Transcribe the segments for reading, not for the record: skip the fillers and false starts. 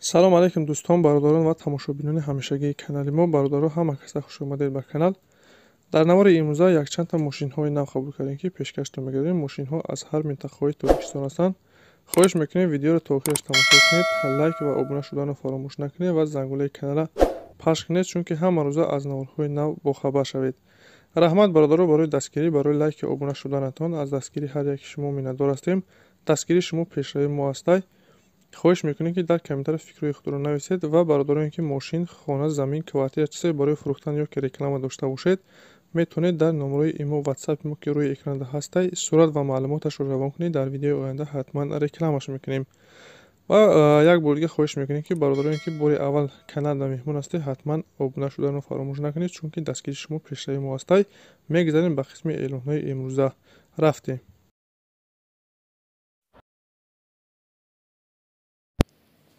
Салом алейкум дӯстон, бародарон ва тамошобинони ҳамешагии канали мо. Бародаро, ҳама каса хуш омадед ба канал. Дар навори имрӯза якчандта мошинҳои нав қабул кардем, ки пешкаштон мегардем. Мошинҳо аз ҳар минтақаҳои Тоҷикистон ҳастанд. Хоҳиш мекунем, видеоро то охираш тамошо кунед, лайк ва обуна шуданро фаромӯш накунед ва зангулаи каналро пахш кунед, чунки ҳама рӯза аз наворҳои нав бохабар шавед. Раҳмат, бародаро, барои дастгирӣ, барои лайки обуна шуданатон. Аз дастгирии ҳар яки шумо миннатдор ҳастем. Дастгирии шумо пешравии мо ҳастай. Хоҳиш мекунем, ки дар комментария фикрҳои худро нависед ва бародароне, ки мошин, хона, замин, квартира, чизе барои фурӯхтан ё ки реклама дошта бошед, метавонед дар номерои имо, ватсапи мо, ки рӯи экранда ҳастай, сурат ва маълумоташро равон кунед. Дар видеои оянда ҳатман рекламаш мекунем. Ва як бор дига хоҳиш мекунем, ки бародароне, ки бори аввал каналда меҳмон ҳастед, ҳатман обуна шуданро фаромӯш накунед, чунки дастгирии шумо пешравии мо ҳастай. Мегузарем ба қисми эълонҳои имрӯза. Рафтем.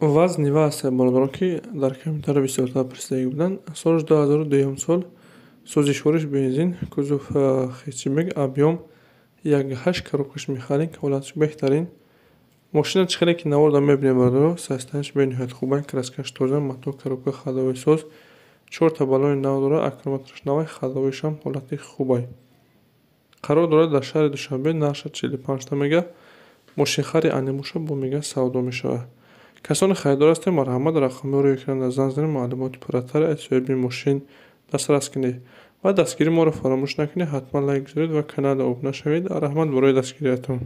Вазн Нива аст, бародарон, ки дар комментария бисёртар пурсидагӣ буданд. Соли 2002 сол, сӯзишвориш бензин, кузов хэтчбек, объём 1,8, коробкаш механик, ҳолаташ беҳтарин. Мошина чӣ хеле ки наворда мебинем, бародаро, состоянияш бениҳоят хуб, краскаш тоза, мотор, коробка ходовой соз, чорта баллони нав дорад, аккумулятораш навай, ходовойшам ҳолати хубай. Қарор дорад дар шаҳри Душанбе, нархша 45 мега, мошинхари анимоша бо мега савдо мешавад. Касоне харидор ҳастем, марҳамат, рақамҳоро рӯи экран занг занед, маълумоти пурратар аз соҳиби мошин дастрас кунед. Ва дастгирии моро фаромӯш накунед, ҳатман лайк гузоред ва каналда обуна шавед. Раҳмат барои дастгириятон.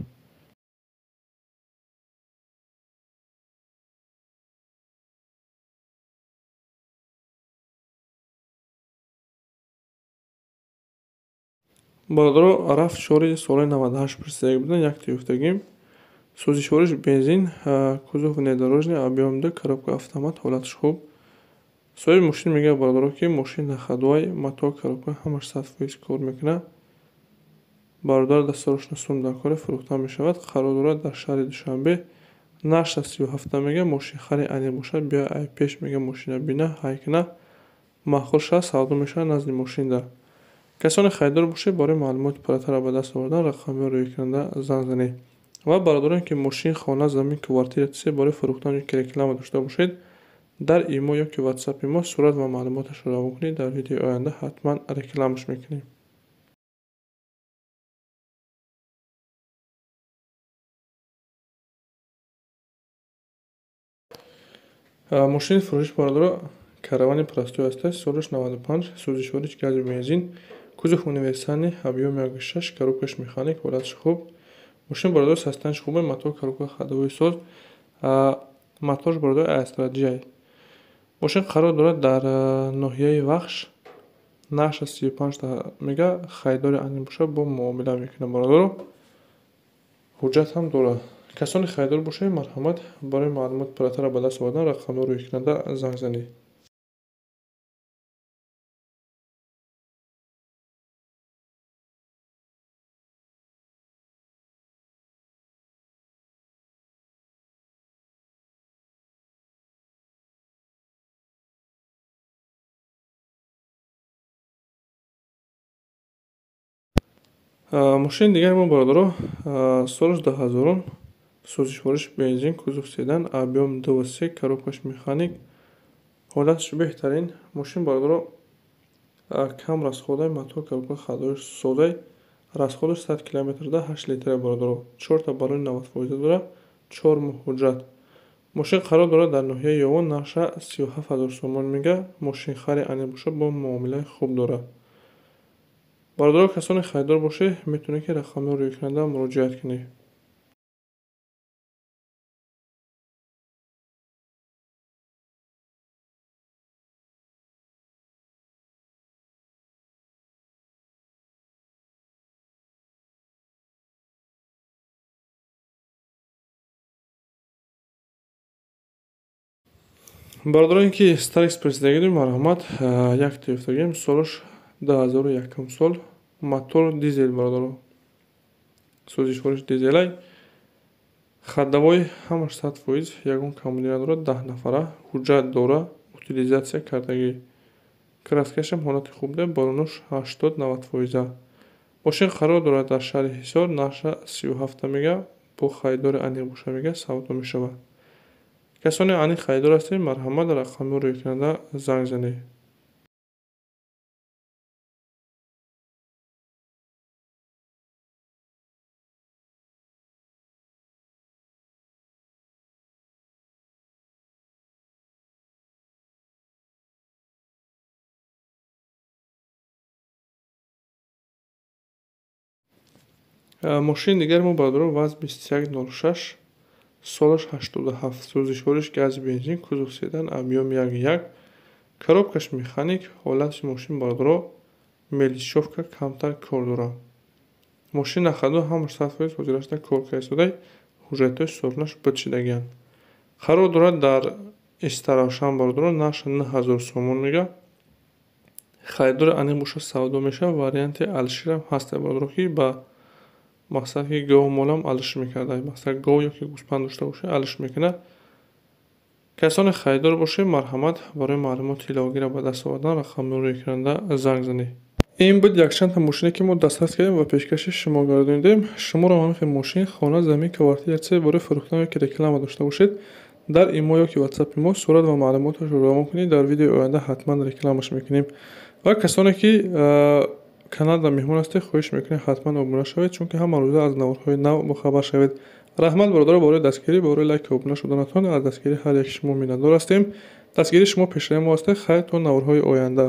Бародаро, рафт чори соли 98 пурсидагӣ буданд, як тиёфтагим. Сӯзишвориш бензин, кузов внедорожный, объём 2, коробка автомат, ҳолаташ хуб. Соҳиби мошин мегӯяд, бародаро, ки мошин на ходовой, мотор, коробка ҳамаш 100% кор мекунад. Бародар дастарошна сум дар коре фурӯхта мешавад. Қарор дорад дар шаҳри Душанбе. Нархша 37 мега, мошинхари ани бошад, биё ай пеш мега мошина бина, ҳай кина. Маъқул шавад, савдо мешавад назди мошинда. Касоне харидор бошед, барои маълумоти пурратар ба даст овардан рақамҳоро рӯи экранда занг занед. Ва бародароне, ки мошин, хона, замин, квартира, чизе барои фурӯхтан ё ки реклама дошта бошед, дар имо ё ки ватсапи мо сурат ва маълумоташро равон кунед. Дар видеои оянда ҳатман рекламаш мекунем. Мошини фурӯшиш, бародаро, каравани простой ҳаста, солаш 95, сӯзишвориш гази бензин, кузов универсальный, объём 1,6, коробкаш механик, ҳолаташ хуб. Мошин, бародаро, состоянияш хубе, мотор, коробка ходовой соз, моторш, бародаро, Astra J. Мошин қарор дорад дар ноҳияи Вахш, нархша 35 мега, харидори ани бошад, бо муомила мекунад, бародаро. Ҳуҷҷат ҳам дорад. Касоне харидор бошед, марҳамат, барои маълумот пурратар ба даст овардан рақамҳоро рӯи экранда занг занед. Мошини дигари мо, бародаро, солаш 2000, сӯзишвориш бензин, кузов седан, объём 2,3, коробкаш механик, ҳолаташ беҳтарин. Мошин, бародаро, кам расходай, мотор, коробка ходовой созай, расходаш 100 километрда 8 литра, бародаро. Чорта баллони 90% дорад, 4 моҳ ҳуҷҷат. Мошин қарор дорад дар ноҳияи Ёвон, нархша 37 000 сомон мега, мошинхари ани бошад, бо муомилаи хуб дорад. Бародаро, касоне харидор бошед, метавонед, ки рақамҳоро рӯи экранда муроҷиат кунед. Бародароне, ки Starex пурсидагӣ доред, марҳамат, як тиёфтагием, солаш 2001 сол, мотор дизел, бародаро, сӯзишвориш дизелай, ходовой ҳамаш 100%, ягон камбудӣ надорад, 10 нафара, ҳуҷҷат дора, утилизатсия кардагӣ, краскашам ҳолати хуб дорад, баллонош 80-90%. Мошин қарор дорад дар шаҳри Ҳисор, нархша 37 мега, бо харидори аниқ боша мега савдо мешавад. Касоне аниқ харидор ҳастед, марҳамат, рақами рӯи экранда занг занед. Мошини дигари мо бародаро ВАЗ 2106, солаш 87, сӯзишвориш гази бензин, кузов седан, объём 1,1, коробкаш механик. Ҳолати мошин бародаро мелочёвка, камтар кор дорад. Мошин нахаду ҳамаш 100% ҳозирашда кор карда, ҳуҷҷатҳои сорнаш буд шидагианд. Қарор дорад дар Истаравшан бародаро, нархаш 9000 сомон мега. Харидори аниқ бошад, савдо мешавад. Варианти алиширам ҳаст бародаро, ки ба мақсад ки гов молам алиш мекарда, мақсад гов ё ки гӯспанд дошта бошад, алиш мекунад. Касоне харидор бошед, марҳамат, барои маълумоти иловагиро ба даст овардан рақами рӯи экранда занг занед. Ин буд якчандта мошине, ки мо дастрас кардем ва пешкаши шумо гардонидем. Шуморо ҳамин хел мошин, хона, замин, квартира, чизе барои фурӯхтан ё ки реклама дошта бошед, дар имо ё ки ватсапи мо сурат ва маълумоташро равон кунед, дар видеои оянда ҳатман рекламаш мекунем. Ва касоне ки каналда меҳмон ҳастед, хоҳиш мекунем, ҳатман обуна шавед, чунки ҳама рӯза аз наворҳои нав бохабар шавед. Раҳмат бародаро барои дастгирӣ, барои лайк, обуна шуданатон. Аз дастгирии ҳар яки шумо миннатдор ҳастем. Дастгирии шумо пешраи мо ҳастед. Хайр, то наворҳои оянда.